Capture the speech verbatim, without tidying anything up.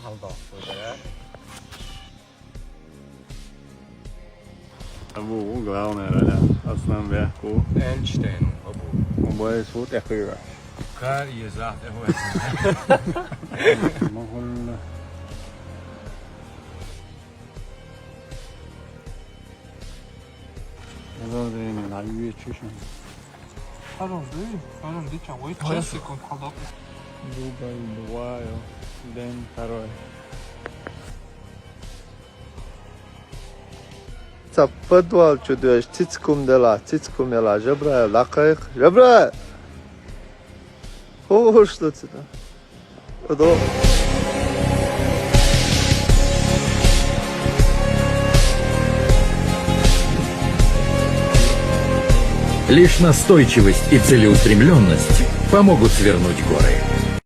Halda. Abu, bu главное, да. Основное, bu. Einstein, bu. Bu es bu tehkira. Kar yezat, bu. Mahal. Hello, Damien. Are you here, Trisha? Хорошо, хорошо, ты чё, ой, чё, секунд, ходок. Дубль два, день второй. Ца подвал чудеш, цицкум дела, цицкум ела, жабра, лакайх, жабра! О, что это? Подо- Лишь настойчивость и целеустремленность помогут свернуть горы.